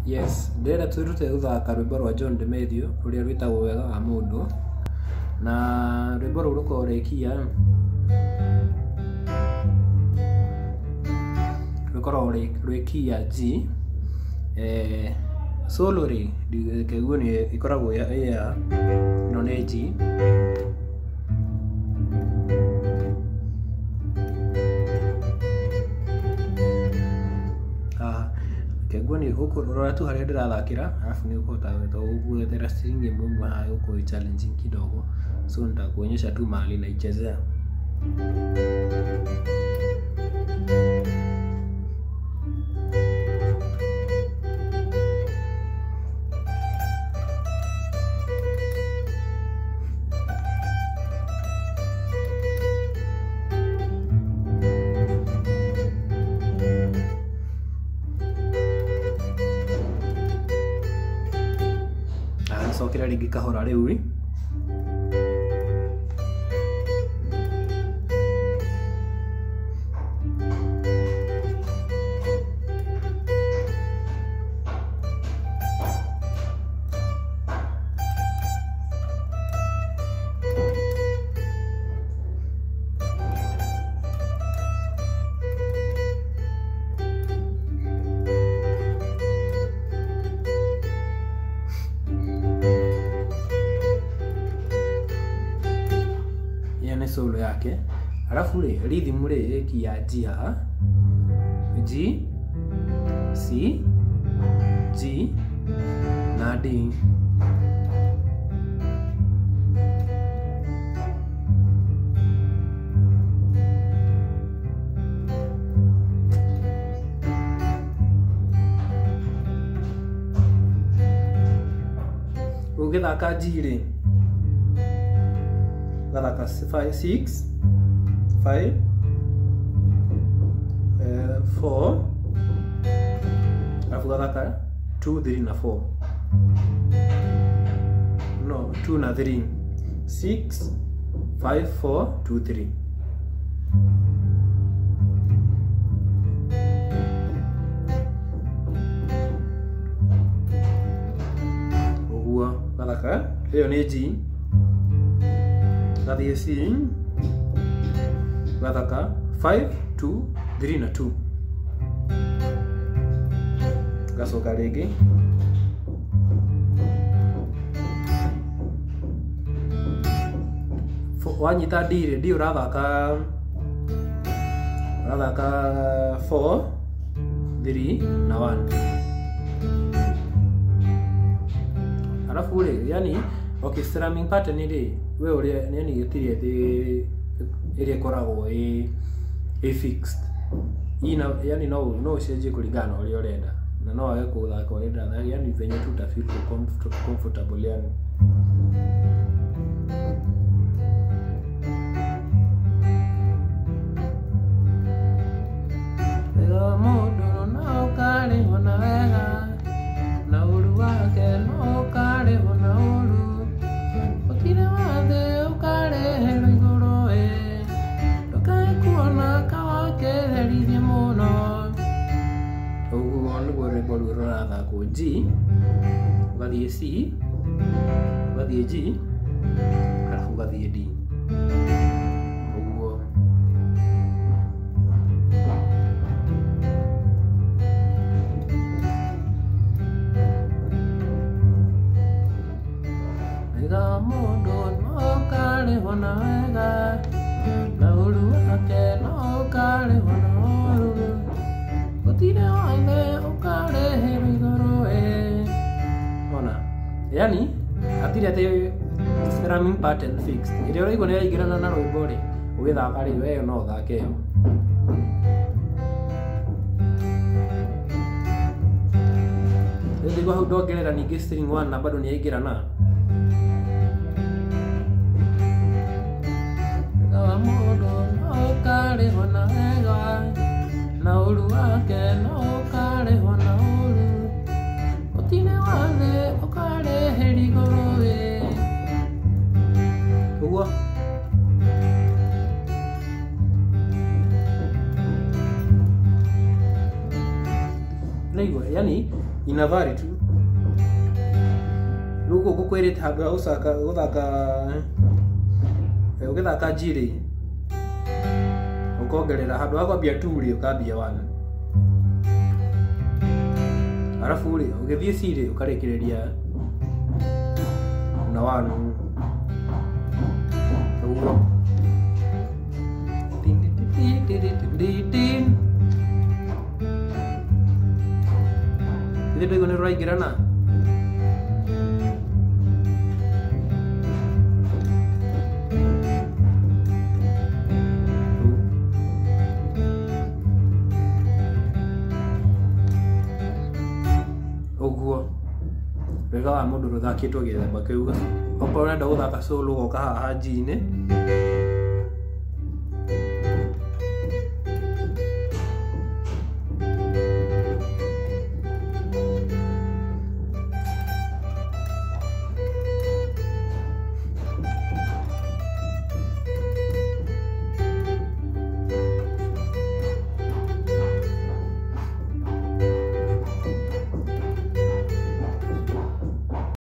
Yes, ndĩrenda twĩrute gũthaka rwĩmbo rwa John Demethew rũrĩa rwĩtagwo Wega wa Mũndũ, na rwĩmbo rũu rũkoragwo rwĩ rũkoragwo rwĩ key ya G. Solo rĩ, reke nguonie ĩkoragwo ĩ ya ĩno nĩ G. Reke nguonie gũkũ, rora tu harĩa ndĩrathakĩra, alafu nĩ ũkũhota gwetera string ĩmwe ĩmwe haha ĩgũkorwo ĩ challenging kidogo, so nitakuonyesha tu mahali naichezea. Cokera rĩngĩ kahora rĩu. Solo yake, alafu rĩ rhythm rĩ ĩ key ya G haha, G, C, G na D. Ũgĩthaka G rĩ, gathaka 5 6 5 4, alafu gathaka 2 3 na 4, no 2 na 3, 6 5 4 2 3. Ũguo gathaka ĩyo nĩ G, gathiĩ C, gathaka 5 2 3 na 2, gacoka rĩngĩ wanyita D rĩ, D ũrathaka 4 3 na 1. Alafu rĩ, yani okay, strumming pattern rĩ, we ũrĩa yani gũtirĩ atĩ ĩrĩa ĩkoragwo ĩ fixed ina, yani no ũcenjie kũringana na ũrĩa ũrenda, na no wage kũthaka ũrĩa ndĩrathaka, yani venye tu uta feel comfortable yani. Wega wa mũndũ no ũkarĩhwo na wega, na ũru wake no ũkarĩhwo na ũru, gũtirĩ wa thĩ ũkarehera igũrũ ĩ, ndũkae kuona kawakeherithie mũno. Ũguo nĩguo rwĩmbo rũu rũrathakwo. G, ũgathiĩ C, ũgathiĩ G, alafu ũgathiĩ D. Ũguo. Wega wa mũndũ no ũkarĩhwo na wega, na ũru wake no ũkarĩhwo na ũru, gũtirĩ wa thĩ ũkarehera igũrũ ĩ. Ona, yani hatirĩ atĩ strumming pattern fixed, ĩrĩa ũraigua nĩ ĩraingĩrana na rwĩmbo rĩ, ũgĩthaka rĩ, we no ũthake ĩyo. Rĩu ndaigua hau ndongerera ningĩ string 1 na bado nĩ yaingĩrana. Wega wa mũndũ no ũkarĩhwo na wega, na ũru wake no ũkarĩhwo na ũru, gũtirĩ wa thĩ ũkarehera igũrũ ĩ. Ũguo. Ũraigua, yani Inavari tu. Rĩu gũkũ ngũkwĩrĩte handũ ha gũcaka gũthaka ũgĩthaka G rĩ, ũkongerera handũ ha kwambia 2 rĩ, ũkambia 1. Arabu rĩ, ũgĩthiĩ C rĩ, ũkarĩkĩrĩria na 1. Ũguo. Githĩ ndũigua nĩ rũraingĩrana? Ũguo wega wa mũndũ ũrĩa ũthakĩtwo gĩthemba kĩu, okorwo ũrenda gũthaka solo ũgoka haha G-inĩ.